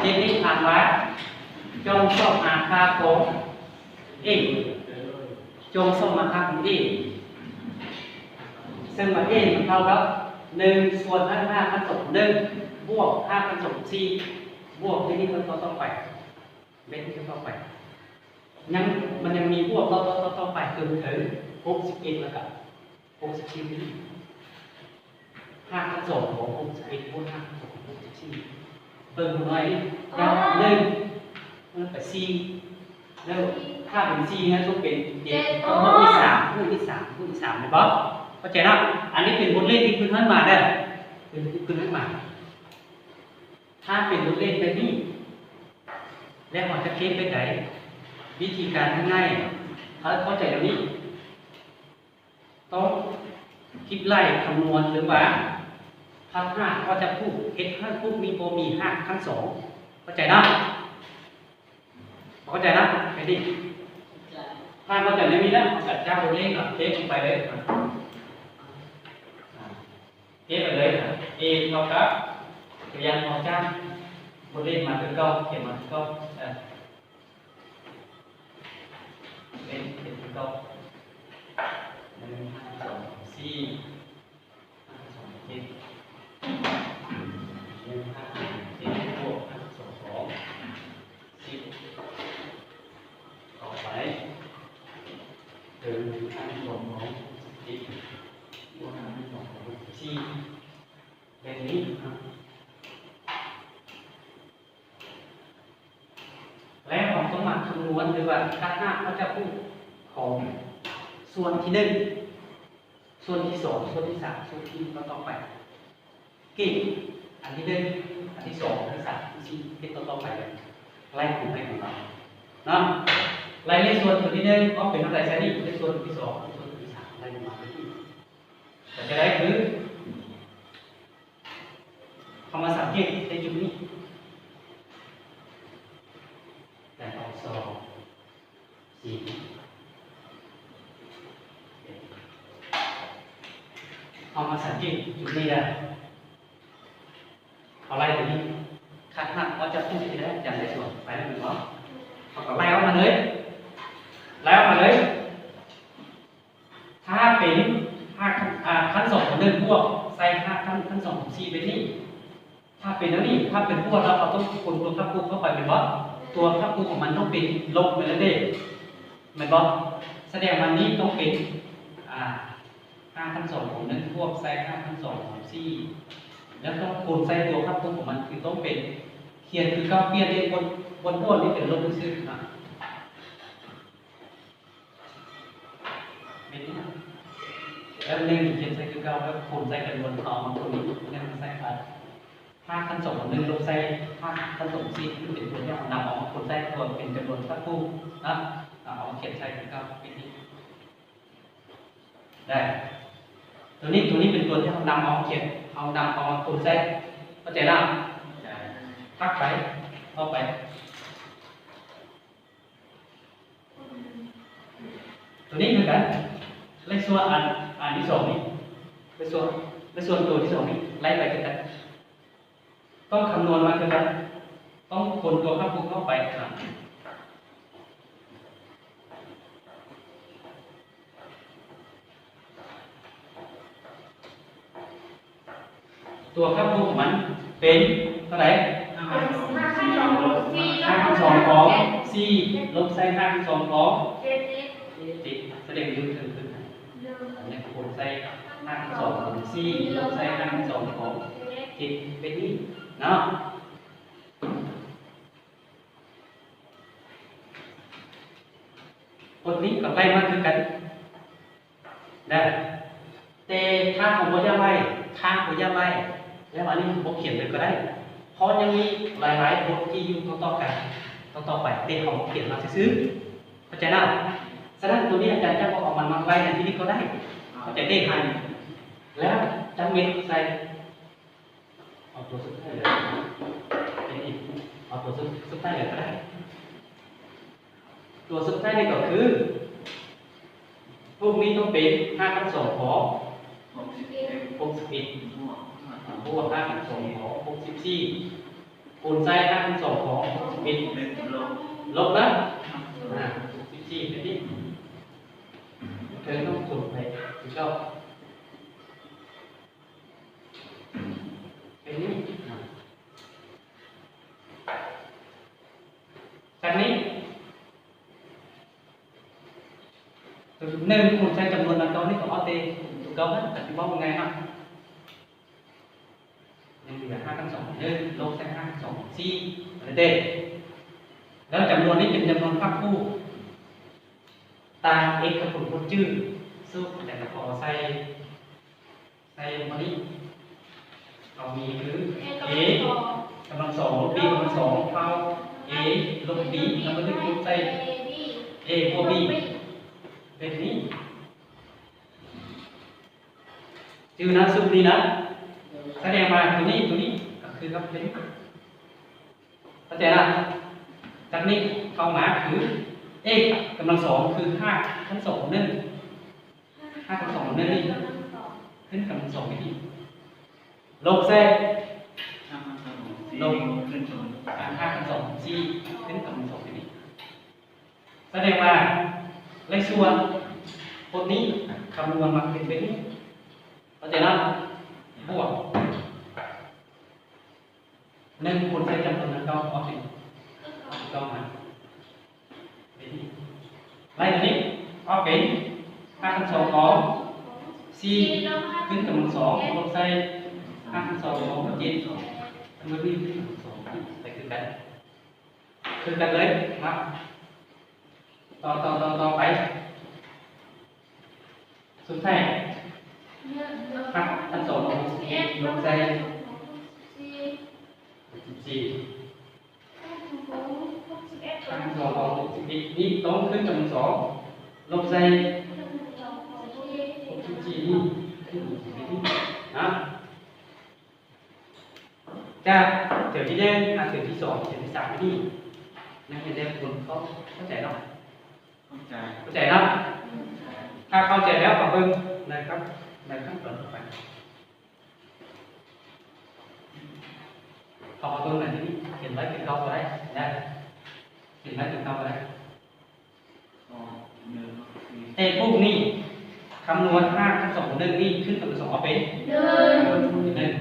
ເຮັດນີ້ຖາມວ່າ ຈົ່ງຊອກຫາຄ່າຂອງ A ຈົ່ງຊອກຫາຄ່າຂອງ A ເຊິ່ງວ່າ A ມັນເທົ່າກັບ ໜຶ່ງສ່ວນຮາກຫ້າຂັ້ນສອງໜຶ່ງ ບວກຮາກຂັ້ນສອງສີ່ ບວກເຮັດນີ້ຕໍ່ໄປ ເຮັດນີ້ຕໍ່ໄປ ຍັງ ມັນຍັງມີບວກຕໍ່ ຕໍ່ ຕໍ່ ຕໍ່ໄປ ຈົນເຖິງຫົກສິບເອັດ ແລ້ວກໍຫົກສິບສີ່ ຮາກຂັ້ນສອງຂອງຫົກສິບເອັດ ບວກຮາກຂັ້ນສອງຂອງຫົກສິບສີ່ ເບິ່ງໜ້ອຍ ແລ້ວ ໜຶ່ງ ແລ້ວກໍສີ່ ແລ້ວຖ້າເປັນສີ່ນະ ຕ້ອງເປັນເຈັດ ຕ້ອງບວກອີກສາມ ບວກອີກສາມ ບວກອີກສາມ ແມ່ນບໍ່? ເຂົ້າໃຈເນາະ? ອັນນີ້ເປັນບົດເລກທີ່ເພິ່ນໃຫ້ມາເດີ ເພິ່ນໃຫ້ມາ ຖ້າເປັນບົດເລກແບບນີ້ ແລ້ວເຮົາຈະເກັບແບບໃດ? ວິທີການງ່າຍໆ ເຮົາເຂົ້າໃຈແນວນີ້ ຕ້ອງຄິດໄລ່ຄຳນວນ ຫຼືວ່າ ພັດຮາກອອກຈາກຮູບ ເຮັດໃຫ້ຮູບນີ້ບໍ່ມີຮາກທັງສອງ ເຂົ້າໃຈເນາະ? ເຂົ້າໃຈນະ? ເຮັດດີ ຖ້າເຂົ້າໃຈແນວນີ້ແລ້ວ ເຮົາກໍຈັບຕົວເລກເນາະ ເທລົງໄປເລີຍ ເທໄປເລີຍ A ເທົ່າກັບ ຕົວຢ່າງເຮົາຈັບຕົວເລກມາຄືເກົ່າ ຂຽນມາຄືເກົ່າ ເອີ ເລກຂຽນຄືເກົ່າ ໜຶ່ງ ສອງ ສີ່ ຫ້າ ສອງ ເຈັດ ໜຶ່ງ ຫ້າ ເຈັດ ບວກ ຫ້າ ສອງ ສອງ ສິບ ຕໍ່ໄປ ເຕີມ ຫ້າ ສອງ ສອງ ສິບ ບວກ ຫ້າ ສອງ ສອງ ສິບ ແບບນີ້ເນາະ. ແລ້ວເຮົາຕ້ອງມາຄຳນວນ ຫຼືວ່າຄັດຮາກເຂົາຈະຮູ້ຂອງສ່ວນທີໜຶ່ງ ສ່ວນທີສອງ ສ່ວນທີສາມ ສ່ວນທີ ຕໍ່ໆໄປ ເກດອັນທີໜຶ່ງ ອັນທີສອງ ອັນທີສາມ ອັນທີສີ່ ເປັນຕົ້ນຕໍ່ໄປ ໄລ່ຂອງໃຫ້ຂອງເຮົາເນາະ ໄລ່ເລກສ່ວນຕົວທີໜຶ່ງອອກເປັນເທົ່າໃດຊະນີ້ ເລກສ່ວນຕົວທີສອງ ເລກສ່ວນຕົວທີສາມ ໄລ່ລົງມາເປັນອີກ ກໍຈະໄດ້ຄື ເຮົາມາສັງເກດໃນຈຸດນີ້ ແຕ່ອອກສອງ ສີ່ ເຮົາມາສັງເກດຈຸດນີ້ແລ້ວ ເຮົາໄລ່ຕົວນີ້ ຄັດຮາກອອກຈາກຮູບທີ່ໄດ້ອາຈານໄດ້ສອນໄປແລ້ວແມ່ນບໍ່? ເຮົາກໍໄລ່ອອກມາເລີຍ ໄລ່ອອກມາເລີຍ. ຖ້າເປັນຮາກ ອາ ຂັ້ນສອງຂອງໜຶ່ງບວກໃສ່ຮາກຂັ້ນ ຂັ້ນສອງຂອງສີ່ເປັນນີ້ ຖ້າເປັນແນວນີ້ ຖ້າເປັນບວກ ແລ້ວເຮົາຕ້ອງຄູນຕົວຄັບຄູ່ເຂົ້າໄປແມ່ນບໍ່? ຕົວຄັບຄູ່ຂອງມັນຕ້ອງເປັນລົບແມ່ນແລ້ວເດ້ ແມ່ນບໍ່? ສະແດງວ່ານີ້ຕ້ອງເປັນ ອາ ຮາກຂັ້ນສອງຂອງໜຶ່ງບວກໃສ່ຮາກຂັ້ນສອງຂອງສີ່ ແລ້ວຕ້ອງຄູນໃສ່ຕົວຄັບຄູ່ຂອງມັນ ຄືຕ້ອງເປັນ ຂຽນຄືເກົ່າ ປ່ຽນເລກ ບົນ ບົນໂຕນີ້ເປັນລົບຊື່ໆນະ. ແມ່ນນີ້ນະ ແລ້ວໜຶ່ງຂຽນໃສ່ຄືເກົ່າ ແລ້ວຄູນໃສ່ຈຳນວນເອົາມາຄູນນີ້ ແລ້ວມາໃສ່ ອາ ຮາກຂັ້ນສອງໜຶ່ງລົບໃສ່ຮາກຂັ້ນສອງສີ່ ມັນເປັນຕົວທີ່ເຮົານຳເອົາມາຄູນໃສ່ຕົວເປັນຈຳນວນຄັບຄູ່ນະ ເອົາມາຂຽນໃສ່ຄືເກົ່າ ເປັນນີ້ ໄດ້ ຕົວນີ້ ຕົວນີ້ເປັນຕົວທີ່ເຮົານຳເອົາມາຂຽນ ເຮົານຳເອົາມາຄູນໃສ່ ເຂົ້າໃຈລະ? ຖັດໄປ ຕໍ່ໄປ. ຕົວນີ້ຄືກັນ ເລກສ່ວນອັນ ອັນທີສອງນີ້ ເລກສ່ວນ ເລກສ່ວນຕົວທີສອງນີ້ ໄລ່ໄປຄືກັນ ຕ້ອງຄຳນວນມາຄືກັນ ຕ້ອງຄູນຕົວຄັບຄູ່ເຂົ້າໄປ ຕົວຄັບຄູ່ຂອງມັນເປັນເທົ່າໃດ? ຮາກຂັ້ນສອງຂອງສີ່ ລົບໃສ່ຮາກຂັ້ນສອງຂອງເຈັດ ສະແດງຢູ່ເທິງຂຶ້ນ ແລ້ວຄູນໃສ່ຮາກຂັ້ນສອງຂອງສີ່ ລົບໃສ່ຮາກຂັ້ນສອງຂອງເຈັດ ເປັນນີ້ເນາະ. ບົດນີ້ກໍໄລ່ມາຄືກັນ ໄດ້ ແຕ່ຖ້າເຮົາບໍ່ຢາກໄລ່ ຖ້າບໍ່ຢາກໄລ່ ແລ້ວອັນນີ້ບໍ່ຂຽນເລີຍກໍໄດ້ ເພາະຍັງມີຫຼາຍໆບົດທີ່ຢູ່ຕໍ່ໆກັນ ຕໍ່ໆໄປ ແຕ່ເຮົາບໍ່ຂຽນມາຊື່ໆ ເຂົ້າໃຈນະ? ສະນັ້ນ ຕົວນີ້ອາຈານຈະບໍ່ເອົາມັນມາໄລ່ໃນທີ່ນີ້ກໍໄດ້ ເຂົ້າໃຈເດ້? ແລ້ວຈັກເມັດໃສ່ ເອົາຕົວສຸດທ້າຍເລີຍ ເອົາຕົວສຸດ ສຸດທ້າຍເລີຍກໍໄດ້ ຕົວສຸດທ້າຍນີ້ກໍຄື ຮູບນີ້ຕ້ອງເປັນຮາກຂັ້ນສອງຂອງຫົກສິບເອັດ ບວກຮາກຂັ້ນສອງຂອງຫົກສິບສີ່ ຄູນໃສ່ຮາກຂັ້ນສອງ ເປັນ ເປັນລົບ ລົບນະ ອ່າ ສິບສີ່ ເປັນນີ້ ເທິງຕ້ອງຄູນໄປຄືເກົ່າ ເປັນນີ້ ອ່າ ຈາກນີ້ ໜຶ່ງຄູນໃສ່ຈຳນວນດັ່ງເກົ່ານີ້ກໍເອົາແຕ່ຕົວເກົ່ານັ້ນ ກໍຊິເວົ້າງ່າຍເນາະ ຍັງເຫຼືອຫ້າຂັ້ນສອງ ໜຶ່ງ ລົບໃສ່ຫ້າຂັ້ນສອງ ສີ່ ແລ້ວເດ້ ແລ້ວຈຳນວນນີ້ເປັນຈຳນວນພັບຄູ່ ຕາມເອກະຜົນພົດຈື່ ສູດແຕ່ລະຂໍ້ໃສ່ ໃສ່ລົງມານີ້ ເຮົາມີຄື A ກຳລັງສອງ ລົບ B ກຳລັງສອງ ເທົ່າ A ລົບ B ກຳລັງໜຶ່ງ ຄູນໃສ່ A ບວກ B ເປັນນີ້ ຈື່ນະ ສູດນີ້ນະ ສະແດງວ່າຕົວນີ້ ຕົວນີ້ກໍຄືກັບຕົວນີ້ ເຂົ້າໃຈນະ? ຈາກນີ້ເຂົ້າມາຄື A ກຳລັງສອງ ຄືຮາກຂັ້ນສອງ ໜຶ່ງ ຮາກຂັ້ນສອງ ໜຶ່ງນີ້ ຂຶ້ນກຳລັງສອງໄປອີກ ລົບໃສ່ ລົບ ອ່າ ຮາກຂັ້ນສອງ ສີ່ ຂຶ້ນກຳລັງສອງໄປອີກ ສະແດງວ່າ ໃນສ່ວນບົດນີ້ ຄຳນວນມັນເປັນແບບນີ້ ເຂົ້າໃຈນະ? ບວກ ໜຶ່ງຄູນໃສ່ຈຳນວນດັ່ງເກົ່າ ອອກເປັນ ເປັນ ໄລ່ຕົວນີ້ອອກເປັນ ຮາກຂັ້ນສອງຂອງ ສີ່ ຂຶ້ນກຳລັງສອງ ລົບໃສ່ ຮາກຂັ້ນສອງຂອງ ເຈັດ ທັງໝົດນີ້ຂຶ້ນກຳລັງສອງ ໄປຄືກັນ ຄືກັນເລີຍເນາະ ຕໍ່ ຕໍ່ ຕໍ່ ຕໍ່ໄປ ສຸດທ້າຍ ຮາກຂັ້ນສອງຂອງ ຫົກສິບເອັດ ລົບໃສ່ ຫົກສິບສີ່ ຮາກຂັ້ນສອງຂອງ ຫົກສິບເອັດ ນີ້ຕ້ອງຂຶ້ນກຳລັງສອງ ລົບໃສ່ ຫົກສິບສີ່ ນີ້ຂຶ້ນ ຫົກສິບເອັດ ນີ້ນະ ຈາກແຖວທີໜຶ່ງ ຫາແຖວທີສອງ ແຖວທີສາມ ນີ້ ນັກຮຽນແຕ່ລະຄົນເຂົ້າ ເຂົ້າໃຈເນາະ? ເຂົ້າໃຈ ເຂົ້າໃຈເນາະ? ຖ້າເຂົ້າໃຈແລ້ວ ມາເບິ່ງໃນຂັ້ນ ໃນຂັ້ນຕອນຕໍ່ໄປ ເຮົາມາເບິ່ງອັນນີ້ ຂຽນໄວ້ຄືເກົ່າກໍໄດ້ນະ ຂຽນໄວ້ຄືເກົ່າກໍໄດ້. ແຕ່ພວກນີ້ ຄຳນວນຮາກຂັ້ນສອງ ໜຶ່ງນີ້ ຂຶ້ນກຳລັງສອງເອົາເປັນ ໜຶ່ງ ເປັນ ໜຶ່ງ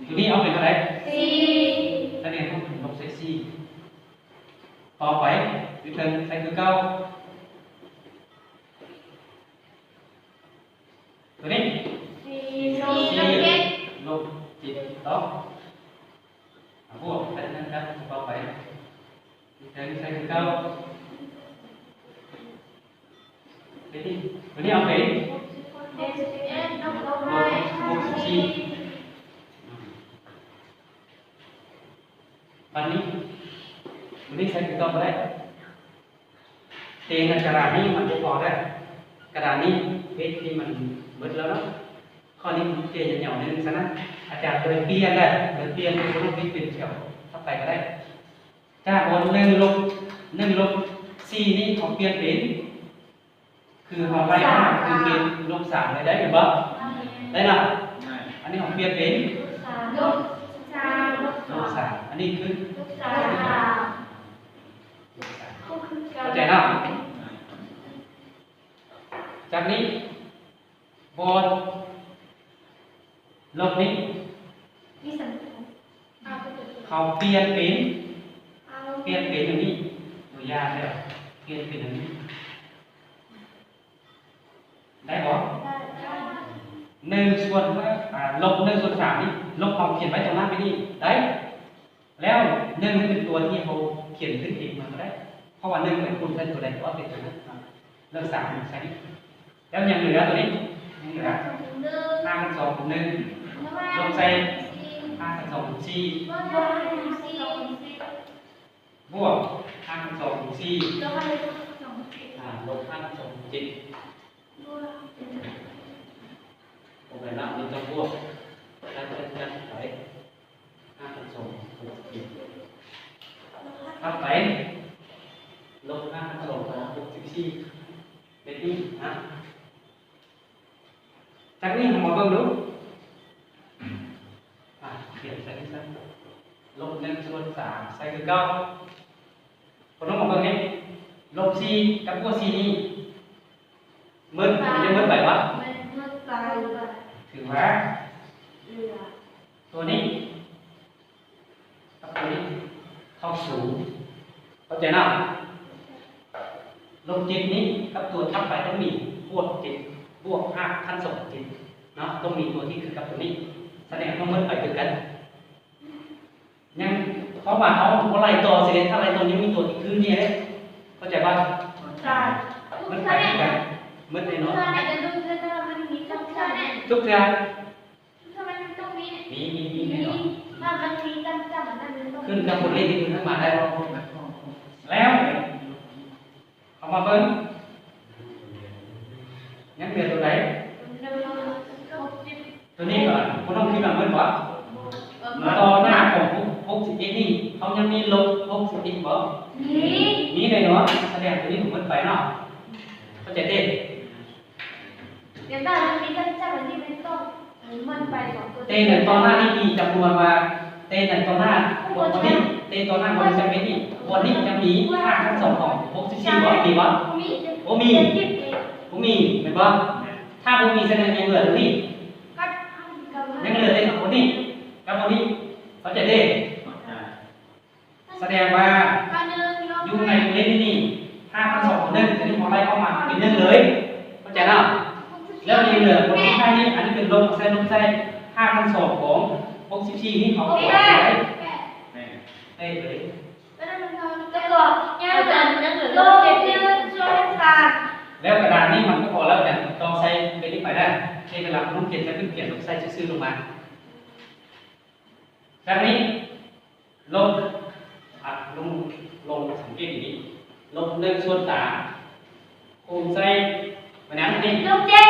ຕົວນີ້ເອົາເປັນເທົ່າໃດ? ສີ່ ສະແດງວ່າເປັນລົບໃສ່ສີ່ ຕໍ່ໄປ ຢູ່ເທິງໃສ່ຄືເກົ່າ ຕົວນີ້ ສີ່ ລົບເຈັດ ລົບເຈັດ ຖືກຕ້ອງ ບວກໃສ່ນັ້ນກັບຕໍ່ໄປ ແທນໃສ່ຄືເກົ່າ ເປັນນີ້ ຕົວນີ້ເອົາເປັນ ຫົກສິບເອັດ ລົບ ຫົກສິບສີ່ ບັດນີ້ ຕົວນີ້ໃສ່ຄືເກົ່າບໍ່ໄດ້ ແຕ່ໃນກະດານນີ້ມັນບໍ່ພໍແລ້ວ ກະດານນີ້ເວດນີ້ມັນເບິດແລ້ວເນາະ ຂໍ້ນີ້ມັນເປ່ຽນຍາວໆໜຶ່ງ ສະນັ້ນ ອາຈານເລີຍປ່ຽນແລ້ວ ເລີຍປ່ຽນ ເປັນເປັນແຖວຖັດໄປກໍໄດ້ ຈາກວ່າ ໜຶ່ງ ລົບ ໜຶ່ງ ລົບສີ່ ນີ້ ເຮົາປ່ຽນເປັນ ຄືເຮົາໄລ່ມາ ຄືເປັນ ລົບສາມ ໄດ້ ໄດ້ແມ່ນບໍ່? ໄດ້ເນາະ ອັນນີ້ເຮົາປ່ຽນເປັນ ລົບສາມ ລົບສາມ ອັນນີ້ຄື ລົບສາມ ລົບສາມ ເຂົ້າໃຈເນາະ? ຈາກນີ້ ບ່ອນລົບນີ້ ເຮົາປ່ຽນເປັນ ປ່ຽນເປັນອັນນີ້ ຕົວຢ່າງແລ້ວ ປ່ຽນເປັນອັນນີ້ ໄດ້ບໍ່? ໜຶ່ງສ່ວນ ອາ ລົບໜຶ່ງສ່ວນສາມນີ້ ລົບ ເຮົາຂຽນໄວ້ຕົງໜ້າໄປນີ້ ໄດ້ ແລ້ວໜຶ່ງນີ້ເປັນຕົວທີ່ເຮົາຂຽນຂຶ້ນເອງມາກໍໄດ້ ເພາະວ່າໜຶ່ງໄປຄູນໃສ່ຕົວໃດກໍເປັນຕົວນັ້ນ ເລືອກສາມໃສ່ ແລ້ວຍັງເຫຼືອຕົວນີ້ ຍັງເຫຼືອ ຮາກຂັ້ນສອງຂອງໜຶ່ງ ລົບໃສ່ ຮາກຂັ້ນສອງຂອງສີ່ ບວກ ຮາກຂັ້ນສອງຂອງສີ່ ອາ ລົບ ຮາກຂັ້ນສອງຂອງເຈັດ ບໍ່ແມ່ນນະ ມັນຕ້ອງບວກ ຈັດ ຈັດ ຈັດໄປ ຮາກຂັ້ນສອງຂອງເຈັດ ຖັດໄປ ລົບ ຮາກຂັ້ນສອງຂອງຫົກສິບສີ່ ເປັນນີ້ນະ ຈາກນີ້ເຮົາມາເບິ່ງດູ ອາ ຂຽນໃສ່ນີ້ຊະ ລົບໜຶ່ງສ່ວນ ສາມ ໃສ່ຄືເກົ່າ. ເພິ່ນເອົາມາເບິ່ງນີ້ ລົບສີ່ກັບບວກສີ່ນີ້ ໝົດ ມັນຈະໝົດໄປບໍ່? ມັນໝົດໄປ. ຖືວ່າເຫຼືອຕົວນີ້ກັບຕົວນີ້ເທົ່າສູນ. ເຂົ້າໃຈເນາະ? ລົບເຈັດນີ້ກັບຕົວຖັດໄປຕ້ອງມີ ບວກເຈັດ ບວກຮາກຂັ້ນສອງເຈັດເນາະ, ຕ້ອງມີຕົວທີ່ຄືກັບຕົວນີ້ ສະແດງວ່າຕ້ອງໝົດໄປຄືກັນ. ຍັງ ເພາະວ່າເຮົາບໍ່ໄລ່ຕໍ່ຊິເດ້, ຖ້າໄລ່ຕໍ່ຍັງມີຕົວທີ່ຄືນີ້ເດ້. ເຂົ້າໃຈບໍ່? ເຂົ້າໃຈ. ໝົດໄປຄືກັນ. ໝົດແນ່ນອນ. ທຸກເທື່ອ. ມີ ມີ ມີແນ່ນອນ. ຂຶ້ນກັບຕົວເລກທີ່ເພິ່ນໃຫ້ມາໄດ້. ແລ້ວ ເອົາມາເບິ່ງ ຍັງເຫຼືອຕົວໃດ? ຕົວນີ້ກໍບໍ່ຕ້ອງຄິດວ່າໝົດບໍ່? ຕໍ່ໜ້າຂອງຫົກສິບເອັດນີ້ ເຮົາຍັງມີລົບຫົກສິບເອັດບໍ່? ມີ ມີແນ່ນອນ. ສະແດງຕົວນີ້ມັນໝົດໄປເນາະ. ເຂົ້າໃຈເດ້? ດຽວໜ້າມັນມີການຈັບອັນນີ້ແມ່ນຕ້ອງ ມັນໄປສອງຕົວ. ແຕ່ໃນຕໍ່ໜ້ານີ້ມີຈຳນວນວ່າ ແຕ່ໃນຕໍ່ໜ້າ ບໍ່ມີ ແຕ່ຕໍ່ໜ້າບໍ່ມີຈຳເປັນນີ້ ບໍ່ມີຈຳມີຮາກຂັ້ນສອງຂອງຫົກສິບສີ່ບໍ່? ມີບໍ່? ບໍ່ມີ ບໍ່ມີ ບໍ່ມີ ແມ່ນບໍ່? ຖ້າບໍ່ມີສະແດງຍັງເຫຼືອຕົວນີ້ ຍັງເຫຼືອແຕ່ຕົວນີ້ກັບຕົວນີ້. ເຂົ້າໃຈເດ້? ສະແດງວ່າຢູ່ໃນເລກນີ້ ຮາກຂັ້ນສອງຂອງໜຶ່ງ ຕົວນີ້ເຮົາໄລ່ອອກມາເປັນໜຶ່ງເລີຍ. ເຂົ້າໃຈເນາະ? ແລ້ວຍັງເຫຼືອຕົວສຸດທ້າຍນີ້ ອັນນີ້ເປັນລົບ ໃສ່ລົບໃສ່ ຮາກຂັ້ນສອງຂອງຫົກສິບສີ່ນີ້ ເຮົາກໍໄດ້ ແປດເລີຍ. ແລ້ວກໍຍັງເຫຼືອລົບເຈັດ ສ່ວນສາມ. ແລ້ວກະດານນີ້ມັນກໍພໍແລ້ວ ຈະຕ້ອງໃສ່ເປັນນີ້ໄປໄດ້. ໃຊ້ເວລາເຮົາຂຽນ ໃຊ້ເປັນຂຽນ ໃສ່ຊື່ໆລົງມາ. ດັ່ງນີ້ ລົບ ອ່ະ ລົງ ລົງ ສັງເກດດີໆ ລົບໜຶ່ງສ່ວນສາມ ຄູນໃສ່ ແມ່ນຫຍັງນີ້? ລົບເຈັດ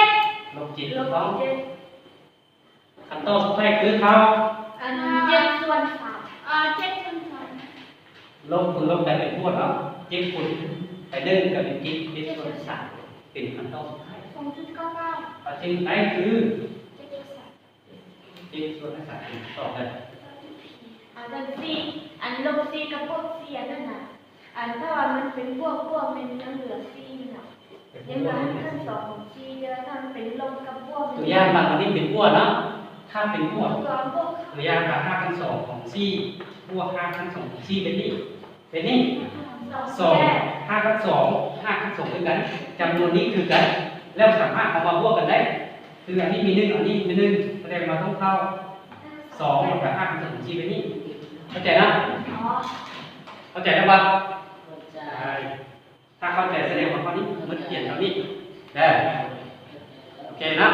ລົບເຈັດ ຖືກຕ້ອງ. ຄຳຕອບສຸດທ້າຍຄືເທົ່າ ອັນ ເຈັດສ່ວນສາມ ເຈັດສ່ວນສາມ ລົບຄູນລົບກາຍເປັນບວກເນາະ. ເຈັດຄູນໄປໜຶ່ງກາຍເປັນເຈັດ ເຈັດສ່ວນສາມ ເປັນຄຳຕອບສຸດທ້າຍ. ສອງຈຸດເກົ້າເກົ້າ ເອົາຈິງໄດ້ຄື ເຈັດສ່ວນສາມ ເຈັດສ່ວນສາມ ຕອບໄດ້. ອັນສີ່ ອັນລົບສີ່ກັບບວກສີ່ ອັນນັ້ນນະ ອັນຖ້າວ່າມັນເປັນບວກ ບວກແມ່ນຍັງເຫຼືອສີ່ນະ ຍັງເຫຼືອຮາກຂັ້ນສອງຂອງສີ່. ແຕ່ວ່າຖ້າມັນເປັນລົບກັບບວກ ຕົວຢ່າງບາງອັນນີ້ເປັນບວກເນາະ ຖ້າເປັນບວກ ຕົວຢ່າງວ່າຮາກຂັ້ນສອງຂອງສີ່ ບວກຮາກຂັ້ນສອງຂອງສີ່ ເປັນນີ້ ເປັນນີ້ ສອງ ຮາກຂັ້ນສອງ ຮາກຂັ້ນສອງຄືກັນ ຈຳນວນນີ້ຄືກັນ ແລ້ວສາມາດເອົາມາບວກກັນໄດ້. ຄືອັນນີ້ມີໜຶ່ງ ອັນນີ້ມີໜຶ່ງ ສະແດງວ່າຕ້ອງເທົ່າສອງ ແລ້ວກໍຮາກຂັ້ນສອງຂອງສີ່ ເປັນນີ້. ເຂົ້າໃຈເນາະ? ເຂົ້າໃຈແລ້ວບໍ່? ເຂົ້າໃຈ. ຖ້າເຂົ້າໃຈສະແດງວ່າຂໍ້ນີ້ໝົດ ຂຽນເທົ່ານີ້ເດີ. ໂອເຄເນາະ?